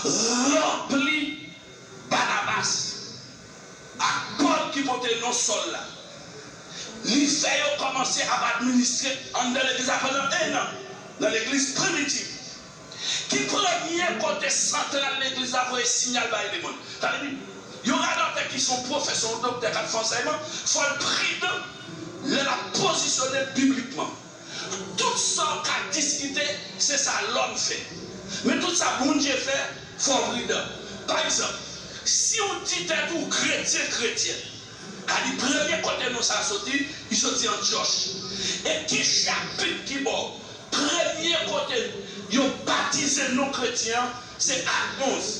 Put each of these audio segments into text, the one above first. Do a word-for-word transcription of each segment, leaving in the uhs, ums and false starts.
ranpli Banabas ak Pòl ki pote non Sòl la. Li fè yo kòmanse ap administre anndan legliz la pandan en an nan legliz primitiv. Ki premye kote santral legliz la voye siyal bay lemonn? Sa vle di, yon radòtè ki se yon pwofesè, yon doktè k ap fè ansèyman, fò l pridan lè l ap pozisyone l biblikman. Tout sa w ka diskite, se sa lòm fè. Men tout sa Bondye fè, fò w pridan. Pa egzanp, si w di tèt ou kretyen, kretyen, a di premye kote non sa a soti, li soti Antyòch. E ki chapit ki ba w? Premye kote yo batize non kretyen an, se Ak onz.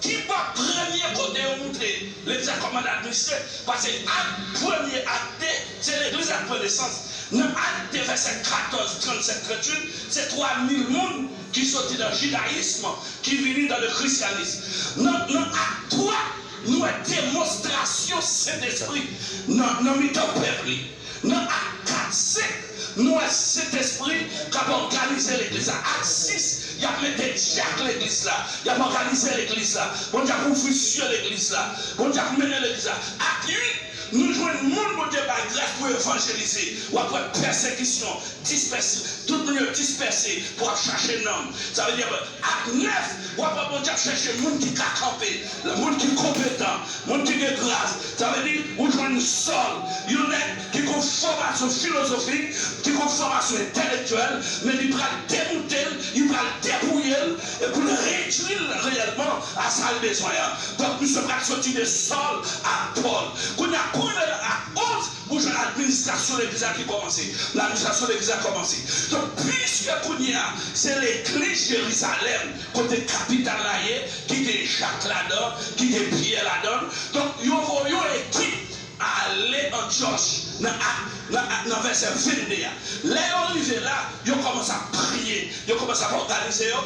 Ki bò premye kote yo moutre legliz la kòman l administre? Paske Ak, premye Ak de, se legliz la pran nesans. Nan Ak de, vèsè katòz, trannsenk, trannwit, se twa mil moun ki soti nan jidayism, ki vini dans le christianisme. Nan, nan Ak twa, nou wè demonstrasyon Sentespri nan, nan mitan pèp li. Nan Ak kat, senk, nou wè Sentespri k ap òganize legliz la. Ak sis, y ap mete dyak legliz la. Y ap òganize legliz la. Bondye ap ouvri sye legliz la. Bondye ap mennen legliz la. Ak uit, nou jwenn moun Bondye bay gras pou evanjelize. W ap wè pèsekisyon, dispèse, tout moun yo dispèse pou ap chache nanm. Sa vle di, Ak nèf, w ap wè Bondye ap chèche moun ki ka kanpe, moun ki konpetan, moun ki gen gras. Sa vle di, ou jwenn Sòl, yon nèg ki gon fòmasyon filozofik, ki gon fòmasyon entèlektyèl, men li pral demoute l, li pral depouye l, e pou l redui l reyèlman a sa l bezwen an. Donk, misye pral soti de Sòl a Pòl. Kounye a, kou rive nan Ak onz, ou jwenn administrasyon legliz la ki kòmanse. Administrasyon legliz la kòmanse. Donk, piske kounye a, se legliz Jerizalèm, kote kapital la ye, ki gen Jak ladan, ki gen Pyè ladan. Donk, yo voye yon ekip ale Antyòch nan Ak, nan Ak, nan vèsè vennde a. Lè yo rive la, yo kòmanse ap priye, yo kòmanse ap òganize yo.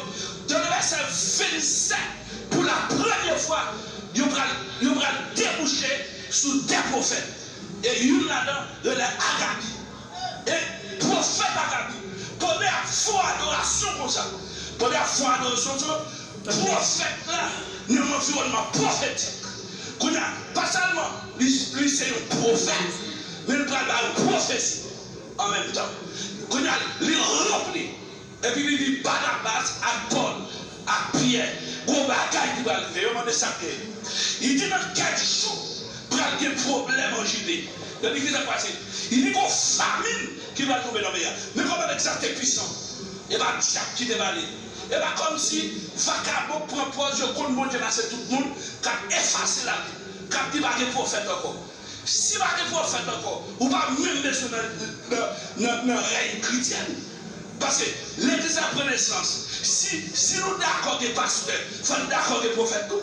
Nan vèsè vennsèt, pou la premye fwa, yo pral, yo pral debouche sou de pwofèt. E youn ladan rele Agabi. E pwofèt Agabi, pandan y ap fè yon adorasyon konsa, pandan y ap fè yon adorasyon konsa, pwofèt la nan yon anviwònman pwofetik. Kounye a, pa sèlman li, li se yon pwofèt, men li pral bay yon pwofesi an menm tan. Kounye a, li ranpli. Epi li di Banabas ak Pòl ak Pyè, gon bagay ki pral rive. Yo mande sa k gen. Li di nan kèk jou, pral gen pwoblèm an Jide. Yo di kisa k pase? Li di gon famin ki pral tonbe nan peyi a. Men kòman nèg sa te pwisan. E pa djab ki te pale. E pa kòmsi vakabon k pran pòz yo konn Bondye pase tout moun, k ap efase lavi, k ap di pa gen pwofèt ankò. Si pa gen pwofèt ankò, ou pa menm bezwen nan, nan, nan, nan rèy kretyèn. Paske legliz la pran nesans. Si, si nou dakò gen pastè, fò n dakò gen pwofèt tou.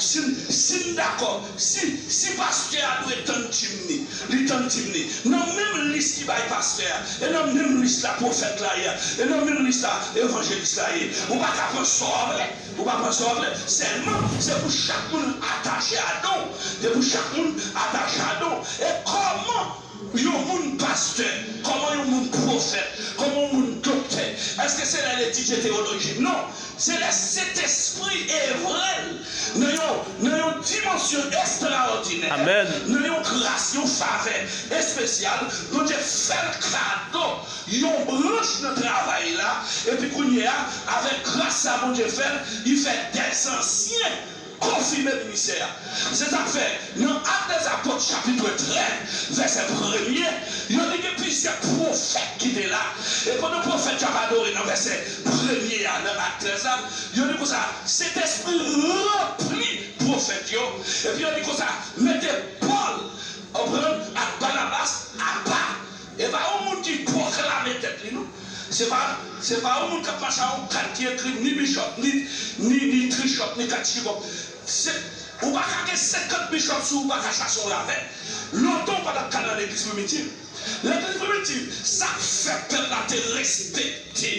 Si, si n dakò, si, si pastè a dwe tann tim ni, li tann tim ni. Nan menm lis ki bay pastè a, e nan menm lis la pwofèt la ye, e nan menm lis la evanjelis la ye. Ou pa ka pran sa w vle. Ou pa pran sa w vle. Sèlman, se pou chak moun atache a don. Se pou chak moun atache a don. E kòman yon moun pastè, kòman yon moun pwofèt, kòman yon moun doktè? Èske se lè l etidye teyoloji? Non. Se lè Sentespri evre l nan yon, nan yon dimansyon estrawòdinè, amèn, nan yon gras, yon favè espesyal, Bondye fè l kado yon branch nan travay la, epi kounye a, avèk gras sa Bondye fè l, li fè dèzansyen konfime ministè a. Se sa k fè, nan Actes des Apôtres, chapit trèz, vèsè premye, yo di gen plizyè pwofèt ki te la. E pandan pwofèt yo ap adore nan vèsè premye a, nan Ak trèz la, yo di konsa, Sentespri ranpli pwofèt yo. Epi yo di konsa, mete Pòl, konprann, ak Banabas apa. E pa yon moun ki pwoklame tèt li, non. Se pa, se pa yon moun k ap mache ak yon kat ki ekri ni bishop, ni, ni, ni trishop, ni katchikòp. Se, ou pa ka gen senkant bishop si w pa ka chache yon ravè. Lontan w pa t ap ka nan legliz primitiv. Legliz primitiv, sa k fè pèp la te respekte